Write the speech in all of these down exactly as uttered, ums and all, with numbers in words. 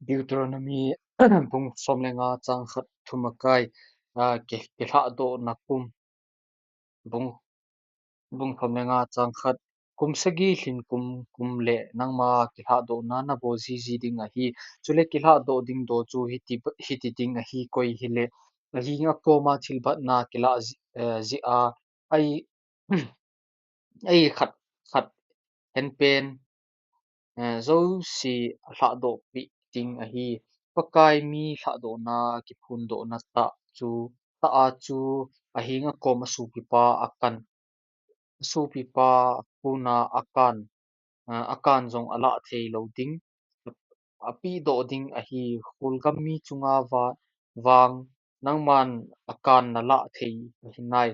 Deuteronomy bung som le nga chang khat thum a kai, a, ki, kilahdohna kum. Bung, bung som le nga chang khat. Kum sagi lhin kum, kum le nangma kilahdohna nabol jiji ding ahi. Chule kilahdoh ding doh chu hiti, hiti ding ahi, koi hile ahinga koma thilbatna kilah ji, eh, ji a, ai, ai khat, khat henpen, eh, jouse alahdoh peh ding ahi. Pakai mi lahdohna kiphondohna tah chu, tah a chu ahinga kom asopipa Akan, asopipa Akan a, a, Akan jong alah thei lou ding, apehdoh ding ahi. Kholgam mi chunga va, vang nangman Akan nalah thei ahi nai.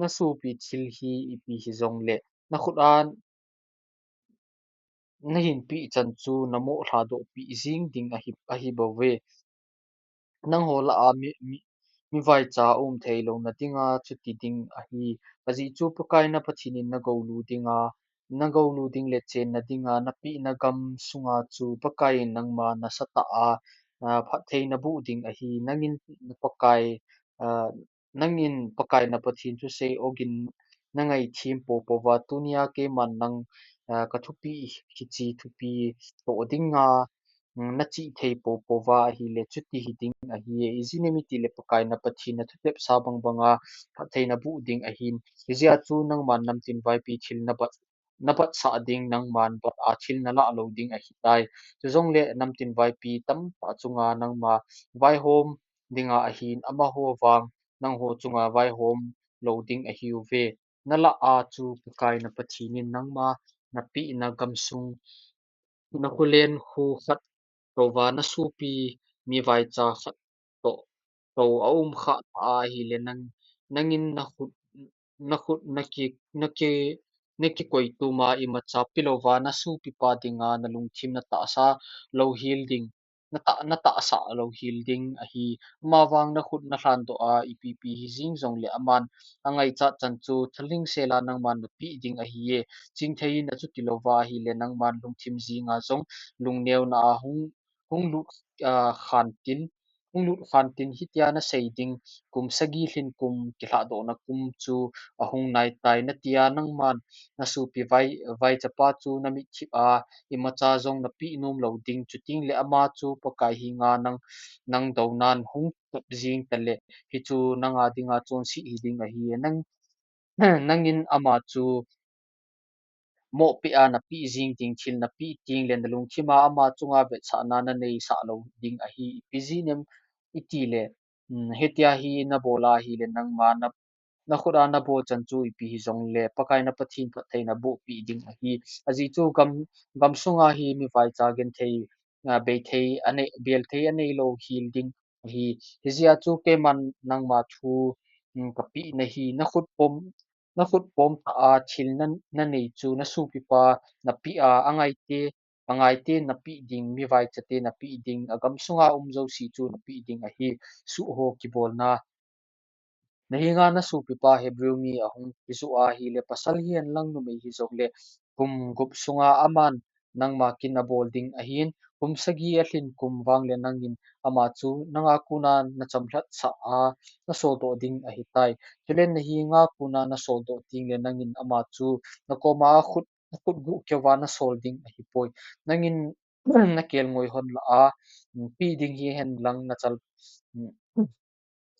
Nasopi thil hi ipi hijongle nakhut a nahin peh chan chu namo lhadoh peh jing ding ahi, ahi bouve. Nangho lah a mi, mi, mi vaicha um thei louna dinga chuti ding ahi. Ajeh chu Pakai na Pathen in nagoulu dinga, nagoulu ding le chenna dinga napehna gam sunga chu Pakai in nangma nasatah a, a, phatthei naboh ding ahi. Nangin Pakai, a, nangin Pakai na Pathen chu seiogin nangaithem poupouva, tunia keiman nang, a, kathupeh hiche thupi toh dinga, mm, nachih thei poupouva ahile chuti hiding ahi. Ijeh inem itile Pakai na Pathen nathutepsa bangbanga phatthei naboh ding ahin. Hijeh a chu nangman namtin vaipi thil nabat, nabatsah ding, nangman bat a thil nalah lou ding ahitai. Chujongle namtin vaipi tamtah chunga nangma vaihom dinga ahin, amaho vang nangho chunga vaihom lou ding ahiuve. Nalah a chu Pakai na Pathen in nangma napehna gamsung nakholen kho khat touva nasopi mi vaicha khat toh tou aum khah ta ahile nang, nangin nakhut, nakhut naki, naki, nakikoituma imacha pelouva nasopipa dinga nalungthim natahsa louhel ding, natah, natahsa louhel ding ahi. Amavang nakhut nalhandoh a ipi ipi hijing jongle aman angaichat chan chu thalhingsel a nangman napeh ding ahiye. Chingthei in achuti louva ahile nangman lungthim jinga jong lungneona a hung, hung lut, a, khantin, hung lut khantin hitia nasei ding, kum sagi lhin kum kilahdohna kum chu ahung naitai, natia nangman nasopi vai, vaichapa chu namitthip a imacha jong napeh nom lou ding, chutengle ama chu Pakai henga nang, nang dounan hung tap jing tale, hichu nanga dinga chonset hiding ahi. Nang, nangin ama chu mohpeh a napeh jing ding thil napeh tengle nalungthima ama chunga vetsahna naneisah lou ding ahi. Ipi jeh inem itile, mm, hitia hi nabol ahile nangma na, nakhut a nabol chan chu ipi hijongle Pakai na Pathen phatthei nabohpeh ding ahi. Ajeh chu gam, gamsunga hi mi vaicha genthei, a, beithei anei, belthei aneilou hel ding ahi. Hijeh a chu keiman nangma thu, mm, kapeh nahi, nakhut pom, nakhut pomtah a thil na, nanei chu nasopipa napeh a, angaite, angaite napeh ding, mi vaichate napeh ding, agamsunga um jouse chu napeh ding ahi. Suhho kibolna. Nahenga nasopipa Hebrew mi ahung kijoh ahile pasal hihen lang numei hijongle kum gup sunga aman nangma kin abol ding ahin, kum sagi alhin kum vangle nangin ama chu nanga kona nachamlhatsah a nasoldoh ding ahitai. Chule nahenga kona nasoldoh tengle nangin ama chu nakoma akhut, akhut guh keuva nasol ding ahipoi. Nangin nakelngoi hon lah a, mm, peh ding hihen lang nachal, mm,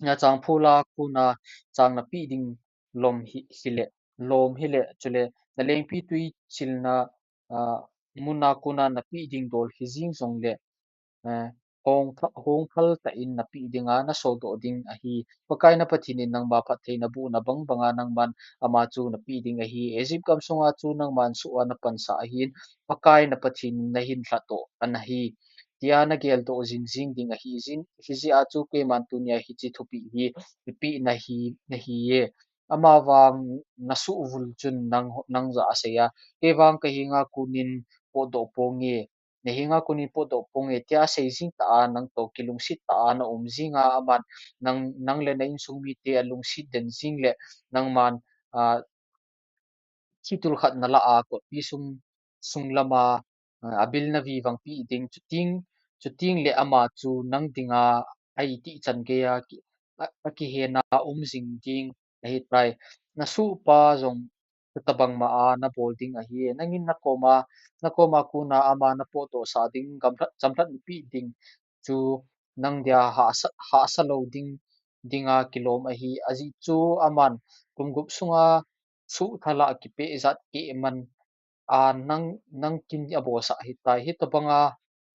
nachangphula kona chang napeh ding lom hi, hile, lom hile, chule nalengpitwi chilna, a, muna kona napeh ding dol hijing jongle, a, hong pha, hong phaltah in napeh dinga nasoldoh ding ahi. Pakai na Pathen in nangma phatthei nabohna bangbanga nangman ama chu napeh ding ahi. Egypt gamsunga chu nangman soh a napansah ahin, Pakai na Pathen in nahin lhatdoh anahi, tia nageldoh jingjing ding ahi jin, hijeh a chu keiman tunia hiche thupeh hi ipeh nahi, nahiye. Amavang nasuhvul chun nang, nang jah a asei a, keivang kahenga konin potdoh ponge, nahenga konin potdoh ponge, tia asei jing tah a nangtoh kilungset tah a naum jinga aman nang, nang le na insung mite alungset den jingle nangman, a, thiltul khat nalah a kotpi sung, sunglama ah, abil navivangpi ding, chuting, chuting le ama chu nang dinga a itih chan geiya ki, a, akihenna um jing ding ahitai. Nasohpa jong chutabang ma a nabol ding ahi. Nangin nakoma, nakoma kona ama napotdohsah ding, gamlhat, chamlhat napeh ding chu nang dia hahsa, hahsa lou ding, dinga kilom ahi. Ajeh chu aman kum gup sunga soh thala kipeh jat keh man a nang, nang kin abolsah ahitai. Hitabanga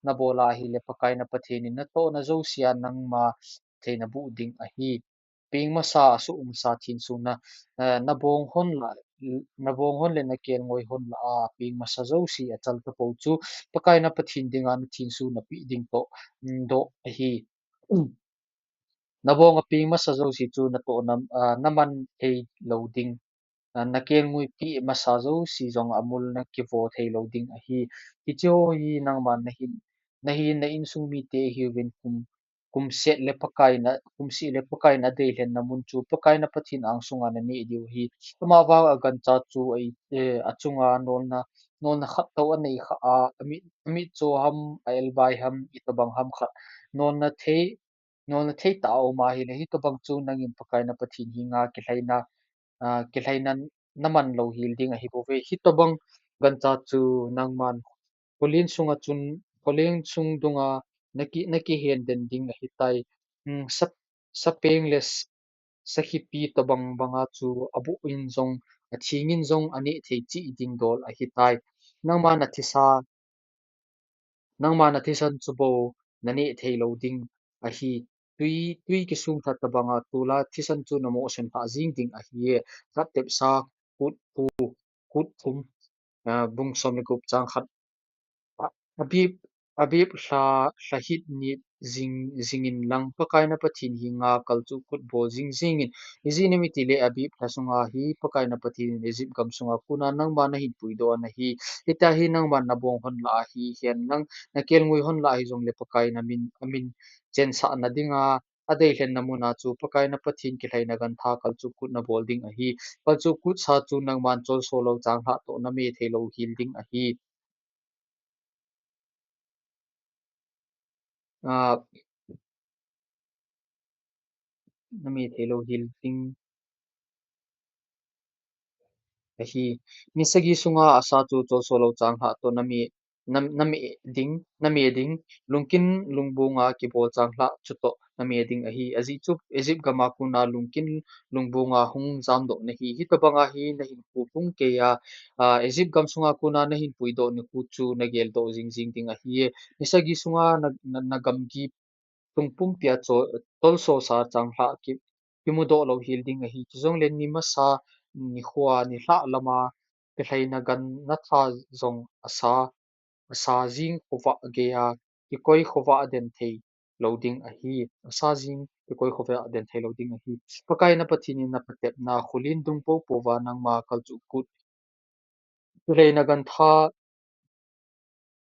nabol a ahile Pakai na Pathen in natohna jousea nangma thei naboh ding ahi. Peng masa, asoh masa thinsunna, eh, nabong hon la, nabong hon le nakelngoi hon lah a peng masa jouse achal tapou chu Pakai na Pathen dinga nathinsunna peh ding toh, mm, doh ahi. Nabong apeng masa jouse chu natohna, ah, naman thei lou ding. Ah, nakelngoi peh masa jouse jong amul nakivo thei lou ding ahi. Hicheho hi nangman nahin, nahin na insung mite hiuvin kum, kum seh le Pakai na, kum seh le Pakai na deilhenna mun chu Pakai na Pathen angsunga naneh diu ahi. Amavang agancha chu a, eh, achunga nolna, nolna khat toh anei kha a, amit, amitcho ham, a-elbai ham, itobang ham khat nolna thei, nolna thei tah a um ahile, hitobang chu nangin Pakai na Pathen henga kilhaina, ah, kilhaina naman louhel ding ahibouve. Hitobang gancha chu nangman kholen sunga chun, kholen sung dunga naki, nakihen den ding ahitai. Hmm, sa, sapeng le s-, sakhipi tobang banga chu aboh in jong, atheng in jong aneh thei cheh ding dol ahitai. Nangman athisa, nangman athisan chu bou naneh thei lou ding ahi. Tui, tui kisung lha tobanga tola thisan chu namohsah lhah jing ding ahi. Khat tepsa Kut pu, Kut thum, ah, bung som le gup chang khat. A, Abib, Abib lha, lha hit nit jing, jing in lang Pakai na Pathen henga kalchuh kut bol jing jing in. Ijeh inem itile Abib lha sunga hi Pakai na Pathen in Egypt gam sunga kona nangma nahin puidoh ana hi. Hitia hi nangman nabong hon lah a hihen lang, nakelngoi hon lah a hijongle Pakai na min, amin chensahna dinga, adeilhenna muna chu Pakai na Pathen kilhaina gantha kalchuh kut nabol ding ahi. Kalchuh kut sa chu nangman cholso lou changlhah toh name thei louhel ding ahi. Ah, name thei louhel ding ahi. Ni sagi sunga asa chu cholso lou changlhah toh name, nam, name ding, name ding, lungkin lungbonga kibol changlhah chutoh name ding ahi. Ajeh chu Egypt gama kona lungkin lungbonga hung jamdoh nahi. Hitobanga hi nahin khuh lhung keiya, ah, Egypt gam sunga kona nahin puidoh nikho chu nageldoh jing jing ding ahi. Ni sagi sunga na, na, na gamgi tung pumpia cho, tolso sa changlhah ki, kimudoh louhel ding ahi. Chujongle ni masa, nikhoa, nilhah lama kilhaina gantha jong asa, asa jing khovah geiya kikoi khovah den thei lou ding ahi. Asa jing kikoi khovah den thei lou ding ahi. Pakai na Pathen in naphatepna kholen dung poupouva nangma kalchuh kut kilhaina gantha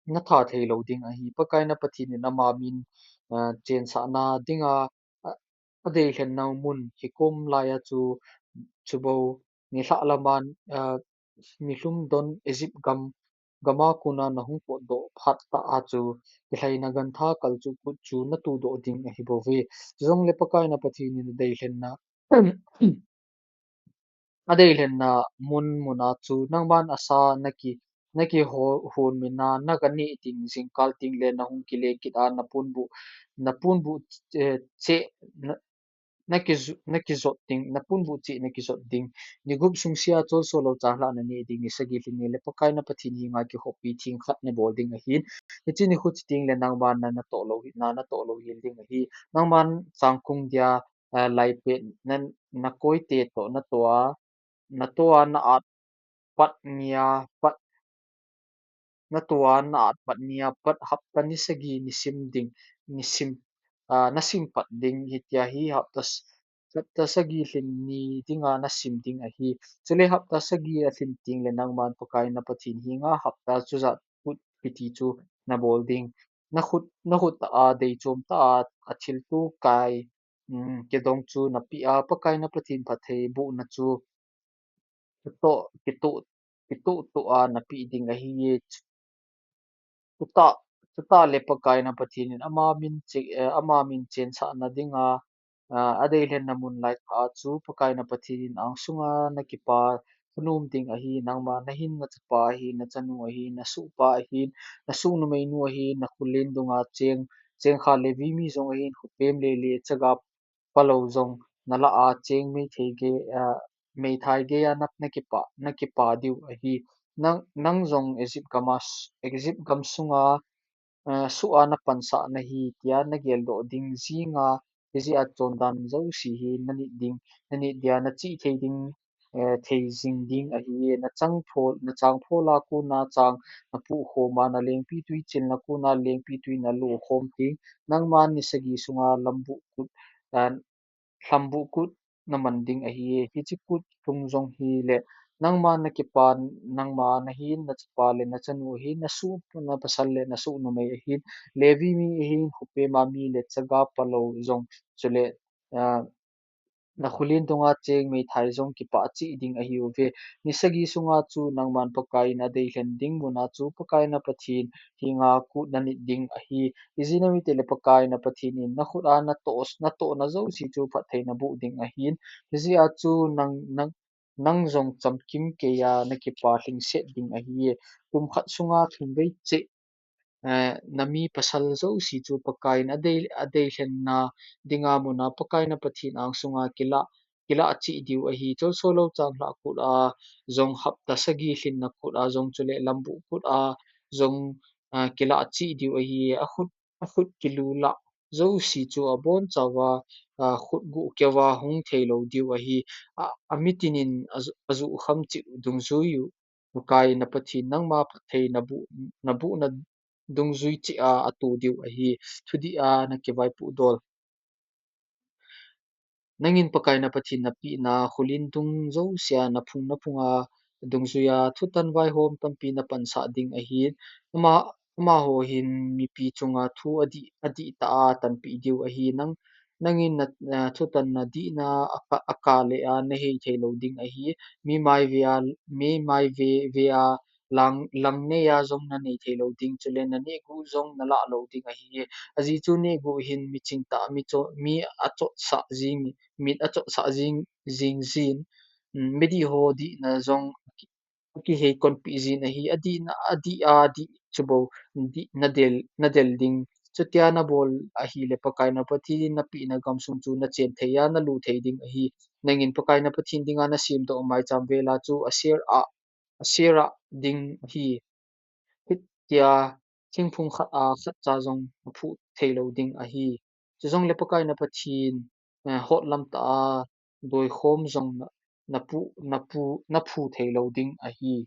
natha thei lou ding ahi. Pakai na Pathen in ama min, ah, chensahna dinga, ah, adeilhenna mun hikom laiya chu, chu bou nilhah lama, ah, nilhum don Egypt gam, gama kona nahung potdoh phat tah a chu kilhaina gantha kalchuh kut chu natuhdoh ding ahibouve. Chujongle Pakai na Pathen in adeilhenna adeilhenna mun muna chu nangman asa naki, naki ho, honmina naga neh ding, jingkal tengle nahung kile kit a naponbuh, naponbuh, eh, cheh, na, nakiju, nakijot ding, naponbuh cheh nakijot ding. Ni gup sungsea cholso lou changlhah naneh ding, ni sagi lhin nile Pakai na Pathen henga kihoppi theng khat nabol ding ahin. Hiche nikho chu tengle nangman na, natoh lou hi, na, natoh louhel ding ahi. Nangman changkung dia, ah, laipet, na, nakoite toh natoh a, natoh a na-at pat nia, pat, natoh a na-at pat nia pat hapta ni sagi nisim ding, nisim, ah, nasim pat ding, hitia hi hapta s-, hapta sagi lhin ni dinga nasim ding ahi. Chule hapta sagi alhin tengle nangman Pakai na Pathen henga hapta chujat kut kiti chu nabol ding. Nakhut, nakhut tah a deichom tah a, athilto kai, um, kidong chu napeh a, Pakai na Pathen phattheibohna chu kitoh, kitoh, kitoh toh a napeh ding ahi. Chuta, chuta le Pakai na Pathen in ama min che, eh, ama min chensahna dinga, ah, adeilhenna mun lai tah a chu Pakai na Pathen in angsunga nakipa thanom ding ahi. Nangma nahin nachapa ahi, nachanu ahi, nasohpa ahi, nasoh numeinu ahi, nakholen dunga cheng, chengkha Levi mi jong ahi, khopem le le chaga palou jong nalah a cheng meithai gei, ah, meithai gei a na, nakipa, nakipa diu ahi. Nang, nang jong Egypt gam a s-, Egypt gam sunga, ah, soh a napansah nahi tia nageldoh ding jinga, hijeh a chondan jouse hi nanit ding, nanit dia nachih thei ding, eh, thei jing ding ahi. Nachang phol, nachang phol a kona chang napoh khom a, nalengpitwi chilna kona lengpitwi nalo khom ding. Nangman ni sagi sunga lambuh kut, ah, lambuh kut naman ding ahi. Hiche kut lhung jong hile, nangma nakipa, nangma nahin, nachapa le nachanu ahi, nasoh, napasal le nasoh numei ahin, Levi mi ahin, khopem a mi le chaga palou jong, chule, ah, nakholen dunga cheng meithai jong kipah cheh ding ahiuve. Ni sagi sunga chu nangman Pakai in adeilhen ding muna chu Pakai na Pathen henga kut nanit ding ahi. Ijeh inem itile Pakai na Pathen in nakhut a natoh, natohna jouse chu phatthei naboh ding ahin. Hijeh a chu nang, nang, nang jong chamkim keiya nakipa lhingset ding ahi. Kum khat sunga thumvei cheh, eh, nami pasal jouse chu Pakai in adei, adeilhenna dinga muna Pakai na Pathen angsunga kilah, kilah cheh diu ahi. Cholso lou changlhah kut a jong, hapta sagi lhinna kut a jong, chule lambuh kut a jong, ah, kilah cheh diu ahi. Akhut, akhut kilulah jouse chu abonchauva, ah, khut guh keuva hung theilou diu ahi. Ah, amitin in aju, ajuh kham cheh dungjui u, Pakai na Pathen nangma phatthei naboh, nabohna dungjui cheh a ato diu ahi. Thudih a nakivaipoh dol. Nangin Pakai na Pathen napehna, kholin dung jousea naphung naphunga dungjuia thutan vaihom tampi napansah ding ahin. Ama, amaho hin mipi chunga thu adih, adih tah a tanpeh diu ahi. Nang, nangin na, na thutanna dihna aka, akah le a nahei theilou ding ahi. Mi mai vea, mi mai ve, vea lang, lang nei a jong nanei theilou ding, chule nanehguh jong nalah lou ding ahi. Ajeh chu nehguh hin miching tah, mi cho, mi achotsah jing, mit achotsah jing, jing jin, um, midih ho dihna jong aki, akihei konpeh jin ahi. Adihna, adih a dih chu bou dih nadel, nadel ding. Chutia nabol ahile Pakai na Pathen in napehna gamsung chu nachen thei a nalut thei ding ahi. Nangin Pakai na Pathen dinga nasemdoh maicham vela chu Asher a, Asherah ding ahi. Hitia thingphung khat a khatcha jong naphu theilou ding ahi. Chujongle Pakai na Pathen, eh, hotlam tah a doikhom jong na, naphu, naphu, naphu theilou ding ahi.